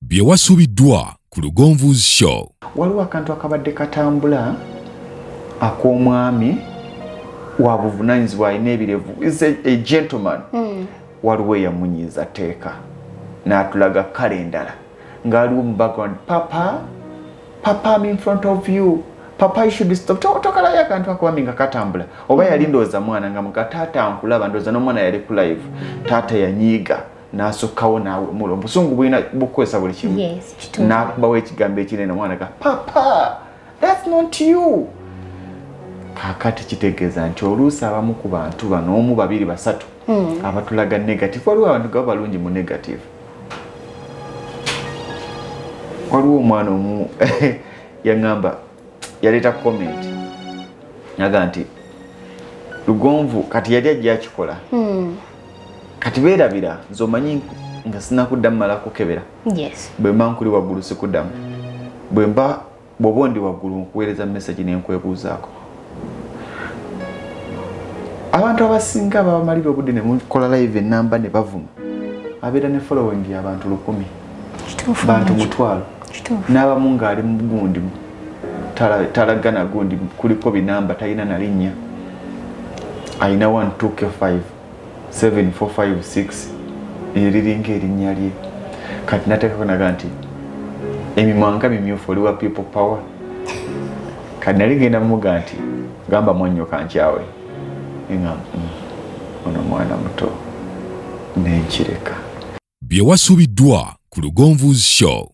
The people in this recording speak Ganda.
Bye wasuubiddwa ku Lugonvu's Show. Waliwo akantu akabadde katambula ak'omwami wa buvunaanyizibwa, alina ebirevu, is a gentleman. Waliwo eyamunyiiza tteeka n'atulaga kale endala ng'aliwo mu background, "Papa, papa, I'm in front of you, papa, you should stop." Tokalayo akantu akawami nga katambula, oba yali ndowooza mwana nga muga, "Taata, nkulaba." Ndowooza n'omwana yali ku live. Taata yanyiiga n'asukkawo n'awemula. Obusungu bulina bukukozesa buli kimu. Yes, kituufu. N'akubawo ekigambo ekinene, omwana ga, "Papa, that's not you." Kaakati kitegeeza nti oluusi abamu ku bantu bano, omu, babiri, basatu, abatulaga negative, waliwo abantu gaba balungi mu negative. Waliwo omwana omu yaŋŋamba, yaleeta comment naga nti Lugonvu kati yali ajja akikola. Kati beerabira nze omanyi nga sinakuddamu mala kukebera. Bwe mba nkuli waggulu sikuddamu, bwe mba bw'oba ondi waggulu nkuweereza message nenkwebuuzaako. Abantu abasinga babamalira obudde ne mukola live enamba ne bavuma, abeera ne following y'abantu 1000, bantu 500, n'abamu ng'ali mu gundi talagana gundi kuliko binamba, talina na linnya, alina 1 2 k 5 7 4 5 6 eriringa erinnya lye. Kati nateekako naga nti emimwa nga mimyufu, oli wa people power. Kati nali ngenda mumuga nti gamba mwannyoka nkyawe, nga ono mwana muto, nenkireka. Bye wasuubiddwa ku Lugonvu's Show.